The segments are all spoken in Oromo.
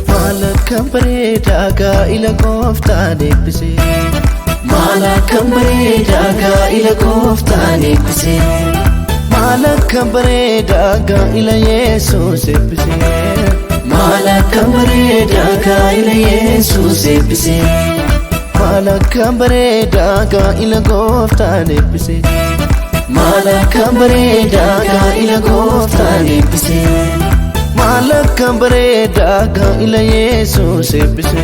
Maal akkam bareedaa gaa'ila gooftaan eebbise. Maal akkam bareedaa gaa'ila gooftaan eebbise. Maal akkam bareedaa gaa'ila Yesuus eebbise. Maal akkam bareedaa gaa'ila Yesuus eebbise. Maal akkam bareedaa gaa'ila gooftaan eebbise. Maal akkam bareedaa gaa'ila gooftaan eebbise. Maal akkam bareedaa gaa'ila Yesuus eebbise.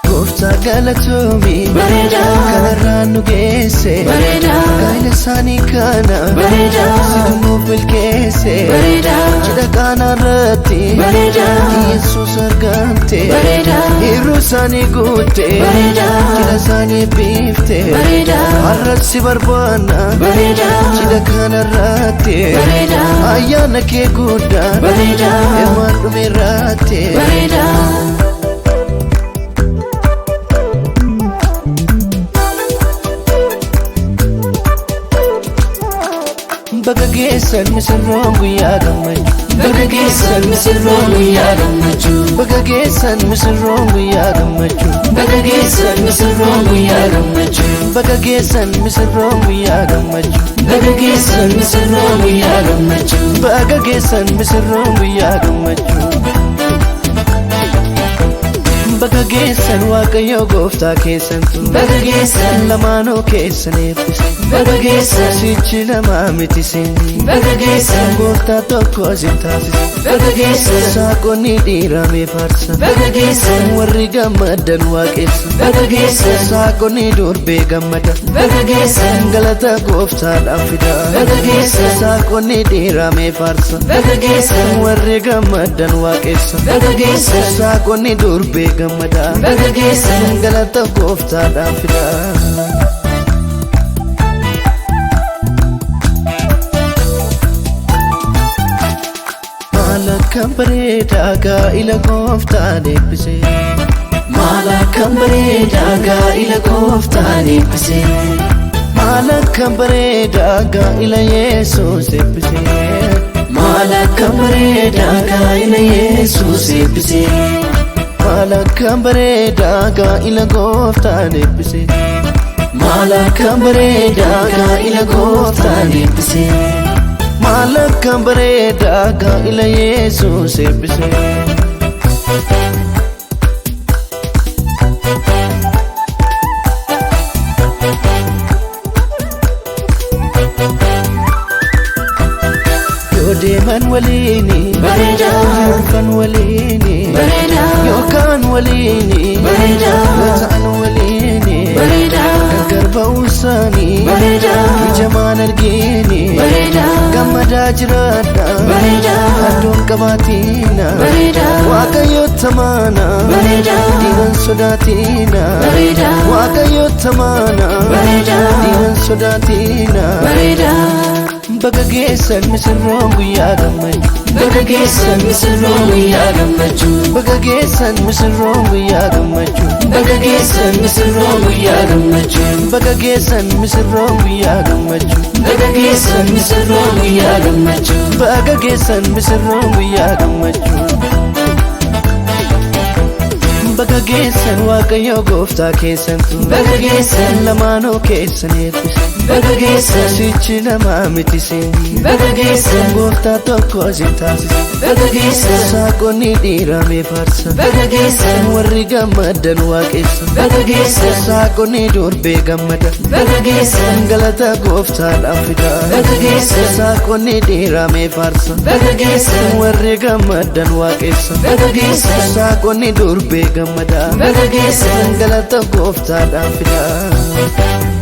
Gooftaa galatoomii Bareedaa. Kanarraan nu geesse. Bareedaa. Gaa'ila isaanii kana Bareedaa. Situ nuuf milkeesse. Bareedaa. Cidha kanarratti Bareedaa. Yesuus argamte. Bareedaa. Hir'uu isaanii guutte. Bareedaa. Cidha isaanii biifte. Bareedaa. Har'as si barbaanna. Bareedaa. Cidha kanarratti Bareedaa. Ayyaana kee guddaa Bareedaa. Hirmaan dhumeerratti. Bareedaa. Baga geessan misirroon guyyaa gammachuu. Baga geessan misirroon guyyaa gammachuu. Baga geessan misirroon guyyaa gammachuu. Baga geessan misirroon guyyaa gammachuu. Baga geessan misirroon guyyaa gammachuu. Baga geessan misirroon guyyaa gammachuu. Baga geessan misirroon guyyaa gammachuu. Baga geessan Waaqayyo gooftaa keessantu. Baga geessan. Lamaanuu keessan eebbise. Baga geessan. Sichi lamaa miti seenyi. Baga geessan. Gooftaa tokko si taasise. Baga geessan. Saaqonni dhiiramee faarsa. Baga geessan. Warri gammadan waaqessa. Baga geessan. Saaqonni durbee gammada. Baga geessan. Galata gooftaadhaaf fida. Baga geessan. Saaqonni dhiiramee faarsa. Baga geessan. Warri gammadan waaqessa. Baga geessan. Saaqonni durbee gammada. Baga geessan. Galata gooftaadhaaf fida. Maal akkam bareedaa gaa'ila gooftaan eebbise. Maal akkam bareedaa gaa'ila gooftaan eebbise. Maal akkam bareedaa gaa'ila Yesuus eebbise. Maal akkam bareedaa gaa'ila Yesuus eebbise. Maal akkam bareedaa gaa'ila gooftaan eebbise. Maal akkam bareedaa gaa'ila gooftaan eebbise. Maal akkam bareedaa gaa'ila Yesuus eebbise. Yoo deeman waliini. Bareedaa. Yoo dhufan waliini. Bareedaa. Yookaan waliini. Bareedaa. Yoo ta'an waliini. Bareedaa. Gargar ba'uu isaanii. Bareedaa. Ijamaan argini. Bareedaa. Gammadaa jiraadha. Bareedaa. Addoon qabaatina. Bareedaa. Waaqayyo tamaana. Bareedaa. Dhiiran sodaatina. Bareedaa. Waaqayyo tamaana. Bareedaa. Dhiiran sodaatina. Bareedaa. Baga geessan misirroon guyyaa gammachuu. Baga geessan misirroon guyyaa gammachuu. Baga geessan misirroon guyyaa gammachuu. Baga geessan misirroon guyyaa gammachuu. Baga geessan misirroon guyyaa gammachuu. Baga geessan misirroon guyyaa gammachuu. Baga geessan misirroon guyyaa gammachuu. Baga geessan Waaqayyo gooftaa keessantu. Baga geessan. Lamaanuu keessan eebbise. Baga geessan. Sichi lamaa miti seenyi. Baga geessan. Gooftaa tokko si taasise. Baga geessan. Saaqonni dhiiramee faarsa. Baga geessan. Warri gammadan waaqessa. Baga geessan. Saaqonni durbee gammada. Baga geessan. Galata gooftaadhaaf fida. Baga geessan. Saaqonni dhiiramee faarsa. Baga geessan. Warri gammadan waaqessa. Baga geessan. Saaqonni durbee gammada. Baga geessan. Galata gooftaadhaaf fida.